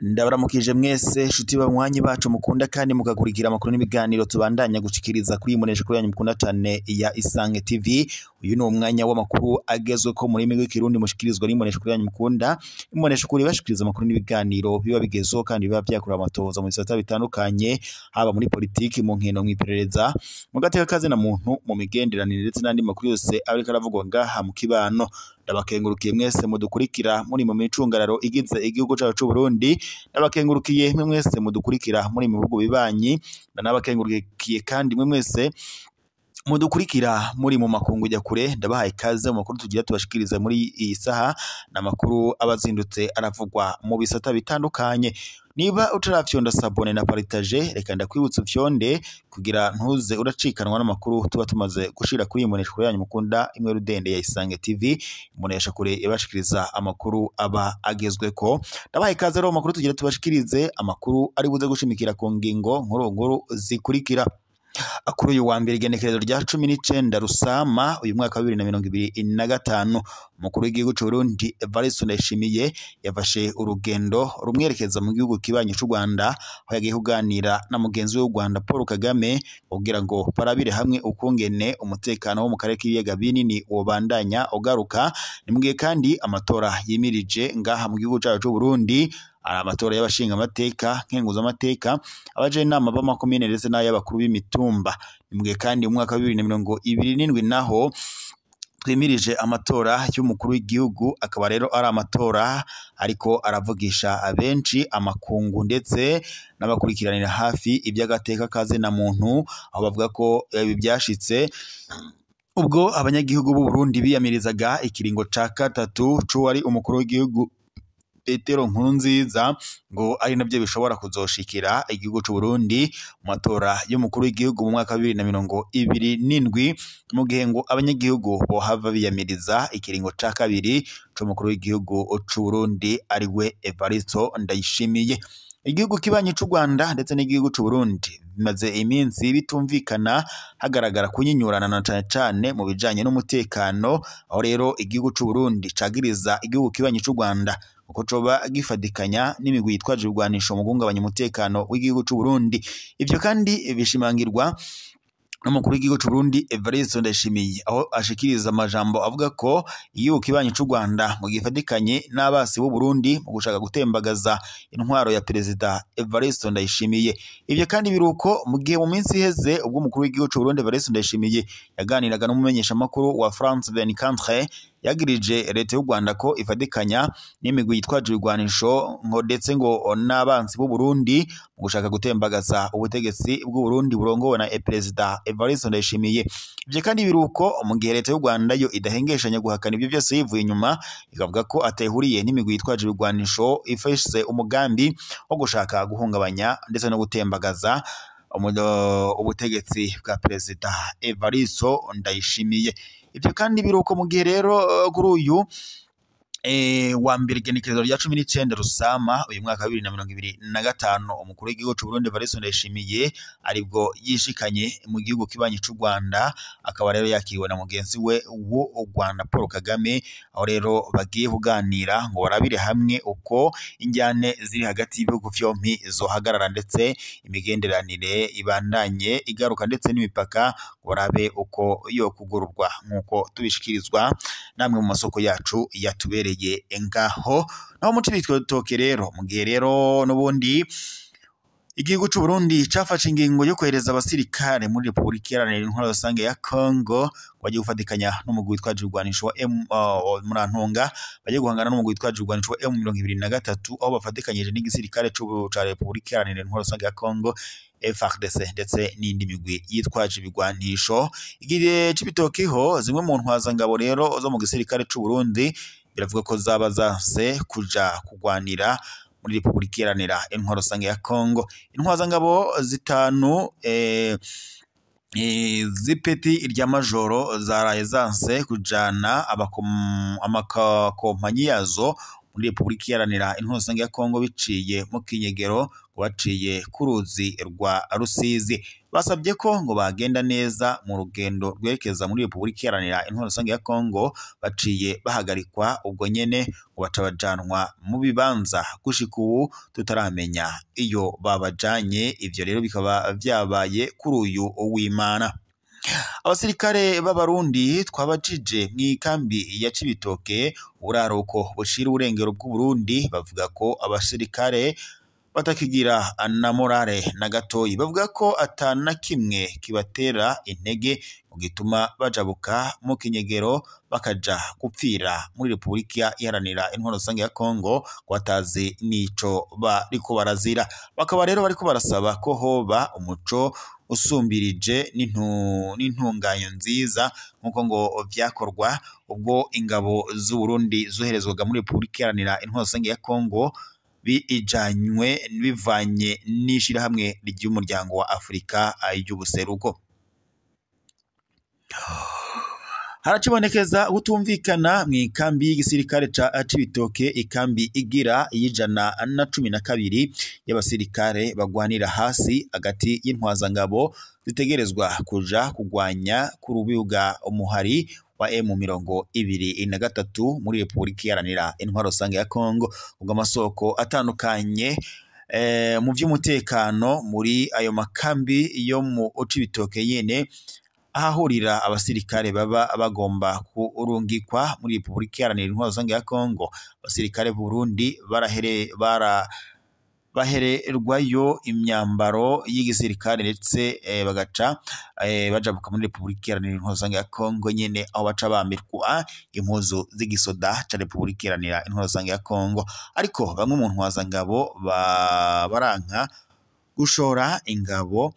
Ndabaramukije mwese shuti banywanyi bacu mukunda kandi mugakurikira amakuru n'ibiganiro tubandanya gushikiriza kuri imunesha kuri yanyu mukunda cyane ya Isange TV. Uyu ni umwanya w'amakuru agezweko muri migwi kirundi mushikirizwa n'imunesha kuri yanyu mukunda. Imunesha kuri bashikiriza amakuru n'ibiganiro biba bigezeho kandi biba byakura amatohoza mu bisata bitandukanye, haba muri politiki, mu nkino, mu iperereza, mu gateka kazi na muntu, mu migenderanire ndetse n'andi makuru yose ariko aravugwa ngaha mu kibano. Ndabakengurukiye mwese mudukurikira muri mu micungararo igize igihugu cyacu c'u Burundi. Ndabakengurukiye mwe mwese mudukurikira muri mu bihugu bibanyi. Ndanabakengurukiye kandi mwe mwese mudukurikira muri mu makungu ya kure. Ndabahaye ikaze mu makuru tugira tubashikiriza muri iyi saha, n'amakuru abazindutse aravugwa mu bisata bitandukanye. Niba utarafyonda sabone na partage, reka ndakwibutsa ufyonde kugira ntuze uracikanwa n'amakuru tuba tumaze gushira kuri iyi kure yanyu mukunda imwe rudende ya Isange TV, imbonesha kure ibashikiriza amakuru aba agezweko. Ndabahaye ikaze rero mu makuru tugira tubashikirize, amakuru ari buze gushimikira ku ngingo nkuru nkuru zikurikira. Kuri uyu wa mbere igenekerezo rya 19 Rusama uyu mwaka wa 2025, umukuru w'igihugu c'u Burundi Evariste Ndayishimiye yafashe urugendo rumwerekeza mu gihugu kibanyi c'u Rwanda, aho yagiye kuganira na mugenzi we w'u Rwanda Paul Kagame kugira ngo barabire hamwe ukungene umutekano wo mu karere k'ibiyaga binini wobandanya ugaruka. Ni mugihe kandi amatora yimirije ngaha mu gihugu cacu c'u Burundi, ari amatora y'abashinga amateka, nkenguzamateka, abajenama b'amakomine ndetse n'ay'abakuru b'imitumba. Ni mugihe kandi mu mwaka wa 2027 naho twimirije amatora y'umukuru w'igihugu, akaba rero ari amatora ariko aravugisha abenshi, amakungu ndetse n'abakurikiranira hafi iby'agateka kaze na muntu, aho bavuga ko ibi byashitse ubwo abanyagihugu b'u Burundi biyamirizaga ikiringo ca gatatu c'uwari umukuru w'igihugu Petero Nkurunziza, ngo ari navyo bishobora kuzoshikira igihugu c'u Burundi mu matora y'umukuru w'igihugu mu mwaka wa 2027, mu gihe ngo abanyagihugu bohava biyamiriza ikiringo ca kabiri c'umukuru w'igihugu c'u Burundi ariwe Evariste Ndayishimiye. Igihugu kibanyi c'u Rwanda ndetse n'igihugu c'u Burundi bimaze iminsi bitumvikana, hagaragara kunyinyurana na cane cane mu bijanye n'umutekano, aho rero igihugu c'u Burundi cagiriza igihugu kibanyi c'u Rwanda uko coba gifadikanya n'imigwi yitwaje ibigwanisho mu guhungabanya umutekano w'igihugu c'u Burundi. Ivyo kandi bishimangirwa n'umukuru w'igihugu c'u Burundi Evariste Ndayishimiye, aho ashikiriza amajambo avuga ko igihugu kibanyi c'u Rwanda ngo gifadikanye n'abasi b'u Burundi mu gushaka gutembagaza intwaro ya Perezida Evariste Ndayishimiye. Ivyo kandi biruko mu gihe mu minsi iheze ubwo umukuru w'igihugu c'u Burundi Evariste Ndayishimiye yaganiraga n'umumenyeshamakuru wa France 24, yagirije leta y'u Rwanda ko ifadikanya n'imigwi yitwaje ibigwanisho ngo ndetse ngo n'abansi b'u Burundi mu gushaka gutembagaza ubutegetsi bw'u Burundi burongowe na Perezida Evariste Ndayishimiye. Ivyo kandi biruko mu gihe leta y'u Rwanda yo idahengeshanya guhakana ibyo byose yivuye inyuma, ikavuga ko atahuriye n'imigwi yitwaje ibigwanisho ifise umugambi wo gushaka guhungabanya ndetse no gutembagaza ubutegetsi bwa Perezida Evariste Ndayishimiye. Ivyo kandi biruko mu gihe rero kuri uyu wa mbere igenekerezo rya 19 Rusama uyu mwaka wa 2025, umukuru w'igihugu c'u Burundi Evariste Ndayishimiye aribwo yishikanye mu gihugu kibanyi c'u Rwanda, akaba rero yakiriwe na mugenzi we w'u Rwanda Paul Kagame, aho rero bagiye kuganira ngo barabire hamwe uko injyane ziri hagati y'ibihugu vyompi zohagarara ndetse imigenderanire ibandanye igaruka ndetse n'imipaka ngo barabe uko yo kugururwa, nk'uko tubishikirizwa namwe mu masoko yacu yatubereye ngaho. Naho mu Cibitoke rero, mu gihe rero n'ubundi igihugu c'u Burundi cafashe ingingo yo kohereza abasirikare muri Republika Iharanira Intwaro Rusange ya Congo bagiye gufatikanya n'umugwi witwaje ibigwanisho wa M Murantunga, bagiye guhangana n'umugwi witwaje ibigwanisho wa M23, aho bafatikanyije n'igisirikare ca Republika Iharanira Intwaro Rusange ya Congo FARDC ndetse n'indi migwi yitwaje ibigwanisho. Igihe c'ibitoki ho zimwe mu ntwazangabo rero zo mu gisirikare c'u Burundi biravuga ko zaba zanse kuja kugwanira muri Republika Iharanira Intwaro Rusange ya Congo. Intwazangabo zitanu z'ipeti rya majoro zaraye zanse kujana amakompanyi yazo muri Republika Iharanira Intwaro Rusange ya Kongo biciye mu kinyegero, ngo baciye ku ruzi rwa Rusizi. Basabye ko ngo bagenda neza mu rugendo rwerekeza muri Republika Iharanira Intwaro Rusange ya Kongo, baciye bahagarikwa ubwo nyene ngo baca bajanwa mu bibanza gushika ubu tutaramenya iyo babajanye. Ivyo rero bikaba vyabaye kuri uyu w'Imana. Abasirikare b'Abarundi twabajije mw'ikambi ya Cibitoke, uburaruko bushira uburengero bw'Uburundi, bavuga ko abasirikare batakigira na morale na gatoyi. Bavuga ko ata na kimwe kibatera intege mu gituma bajabuka mu kinyegero bakaja gupfira muri Republika Iharanira Intwaro Rusange ya Kongo, ko batazi n'ico bariko barazira. Bakaba rero bariko barasaba ko hoba umuco usumbirije n'intunganyo nziza, nk'uko ngo vyakorwa ubwo ingabo z'Uburundi zoherezwaga muri Republika Iharanira Intwaro Rusange ya Kongo bijanywe bivanye n'ishirahamwe ry'umuryango wa Afrika y'ubuseruko. Haracibonekeza gutumvikana mw'ikambi y'igisirikare ca Cibitoke, ikambi igira 112 y'abasirikare bagwanira hasi hagati y'intwazangabo zitegerezwa kuja kugwanya ku rubuga umuhari wa M23 muri Republika Iharanira Intwaro Rusange ya Kongo. Ubwo amasoko atandukanye mu vy'umutekano muri ayo makambi yo mu Cibitoke nyene, ahahurira abasirikare baba bagomba kurungikwa muri Republika Iharanira Intwaro Rusange ya Kongo, abasirikare b'Uburundi bahererwayo imyambaro y'igisirikare ndetse bagaca bajabuka muri Republika Iharanira Intwaro Rusange ya Kongo nyene, aho baca bambikwa impuzu z'igisoda ca Republika Iharanira Intwaro Rusange ya Kongo. Ariko bamwe mu ntwazangabo baranka gushora ingabo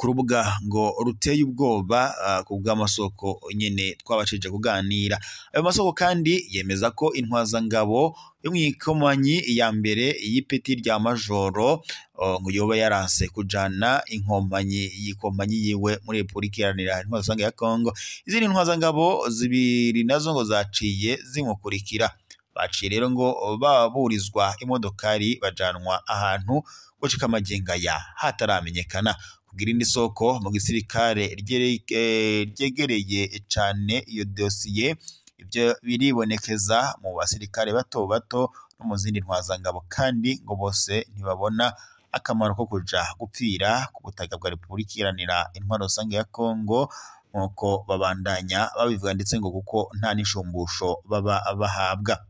ku rubuga ngo ruteye ubwoba, ku bw'amasoko nyene twabashije kuganira. Ayo masoko kandi yemeza ko intwazangabo yo mw'ikomanyi ya mbere y'ipeti rya majoro ngo yoba yaranse kujana inkompanyi y'ikompanyi yiwe muri Republika Iharanira Intwaro Rusange ya Kongo. Izindi ntwazangabo zibiri nazo ngo zaciye zimukurikira. Baciye rero ngo baburizwa imodokari bajanwa ahantu gushika magingo aya hataramenyekana. Kugira indi soko mu gisirikare ryegereye cane iyo dosiye, ivyo biribonekeza mu basirikare bato bato no mu zindi ntwazangabo, kandi ngo bose ntibabona akamaro ko kuja gupfira ku butaka bwa Republika Iharanira Intwaro Rusange ya Kongo, nk'uko babandanya babivuga, ndetse ngo kuko nta n'ishumbusho baba bahabwa.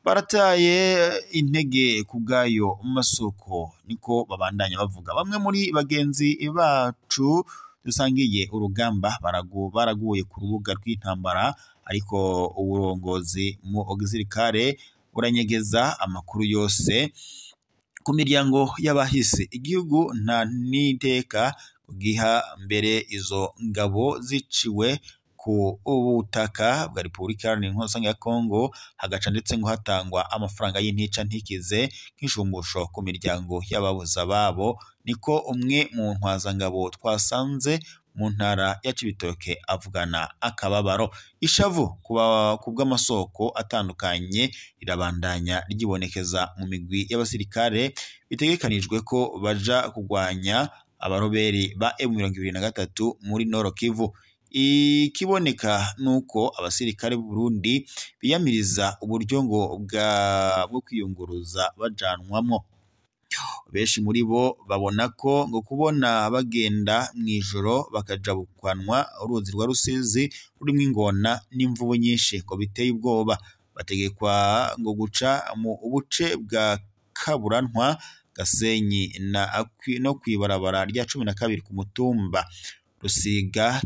Barataye intege kubwayo masoko, niko babandanya bavuga. Bamwe muri bagenzi bacu dusangiye urugamba baraguye ku rubuga rw'intambara, ariko uburongozi mu gisirikare buranyegeza amakuru yose ku miryango y'abahise. Igihugu nta n'iteka kugiha mbere izo ngabo ziciwe ku ubutaka bwa Republika Iharanira Intwaro Rusange ya Kongo, hagaca ndetse ngo hatangwa amafaranga y'intica ntikize nk'ishumbusho ku miryango y'ababuze ababo, niko umwe mu ntwazangabo twasanze mu ntara ya Cibitoke avugana akababaro. Ishavu ku bw'amasoko atandukanye rirabandanya ryibonekeza mu migwi y'abasirikare bitegekanijwe ko baja kugwanya abaroberi ba M23 muri Nord Kivu. Ikiboneka nuko abasirikare b'u Burundi biyamiriza uburyo ngo bwo kwiyunguruza bajanwamwo. Benshi muri bo babona ko ngo kubona bagenda mw'ijoro bakajabukwanwa uruzi rwa Rusizi rurimwo ingona n'imvubu nyinshi ngo biteye ubwoba. Bategekwa ngo guca mu buce bwa Kaburantwa, Gasenyi no kwibarabara rya 12 ku mutumba Rusiga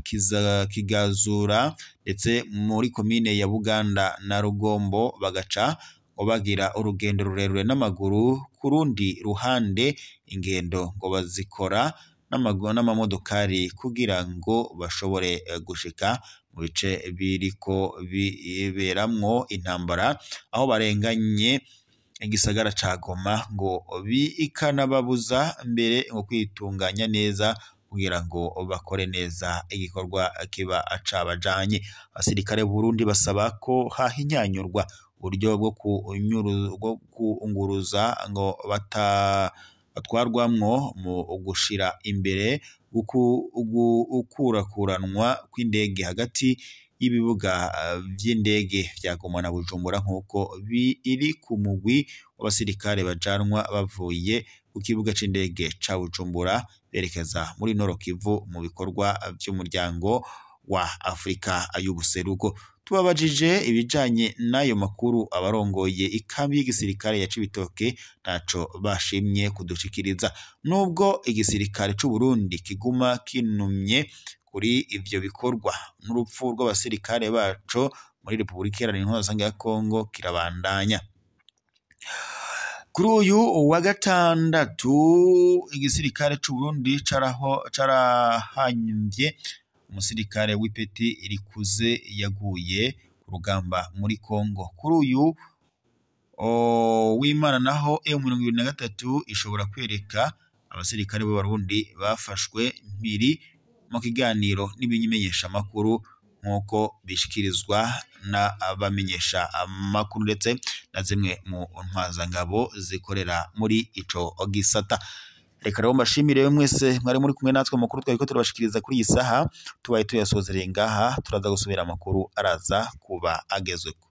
Kigazura, ndetse muri komine ya Buganda na Rugombo, bagaca ngo bagira urugendo rurerure n'amaguru. Ku rundi ruhande ingendo ngo bazikora n'amamodokari kugira ngo bashobore gushika mu bice biriko biberamwo intambara, aho barenganye igisagara ca Goma, ngo bikanababuza mbere ngo kwitunganya neza kugira ngo bakore neza igikorwa kiba cabajanye. Abasirikare b'Uburundi basaba ko hahinyanyurwa Uburyo bwo kunguruza ngo batwarwamwo mu gushira imbere gukurakuranwa kw'indege hagati y'ibibuga vy'indege vya Goma na Bujumbura, nk'uko biri ku mugwi w'abasirikare bajanwa bavuye ku kibuga c'indege ca Bujumbura berekeza muri Nord Kivu mu bikorwa vy'umuryango wa Afrika y'ubuseruko. Tubabajije ibijanye n'ayo makuru, abarongoye ikambi y'igisirikare ya Cibitoke ntaco bashimye kudushikiriza. Nubwo igisirikare c'u Burundi kiguma kinumye kuri ivyo bikorwa n'urupfu rw'abasirikare baco muri Repubulika Iharanira Intwaro Rusange ya Kongo kirabandanya. Kuri uyu wa gatandatu igisirikare c'u Burundi carahamvye umusirikare w'ipeti rikuze yaguye ku rugamba muri Kongo. Kuri uyu w'Imana naho M23 ishobora kwereka abasirikare b'Abarundi bafashwe mpiri mu kiganiro n'ibimenyeshamakuru, nk'uko bishikirizwa n'abamenyesha amakuru ndetse na zimwe mu ntwazangabo zikorera muri ico gisata. Reka rero mbashimire mwese mwari muri kumwe natwe amakuru twariko turabashikiriza kuri iyi saha, tubaye tuyasozereye ngaha, turaza gusubira amakuru araza kuba agezweko.